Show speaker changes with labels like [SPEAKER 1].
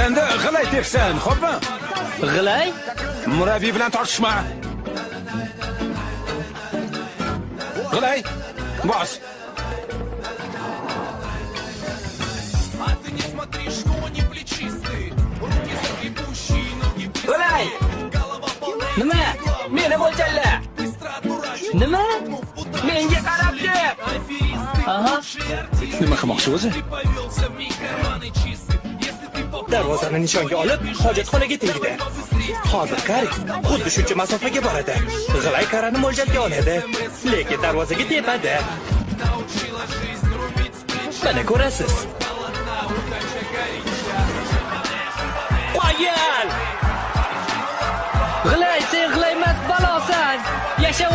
[SPEAKER 1] Endi g'ilay tepsin, xo'pmi?
[SPEAKER 2] G'ilay?
[SPEAKER 1] Murabbiy bilan tortishma. G'ilay, bos.
[SPEAKER 2] G'ilay! Nima? Meni mo'ljalla. Nima? Menga qarab deb. Aha.
[SPEAKER 1] Nima qilmoqchi o'zi?
[SPEAKER 3] Darvozani nishonga olib, hojatxonaga tegdi. Hozir Kari xuddi shuncha masofaga boradi. G'ilay karani mo'ljalga oladi, lekin darvozaga tepadi. Mana ko'rasiz.
[SPEAKER 2] Qoyil! G'ilay, sen g'ilay emas, balosan. Yasha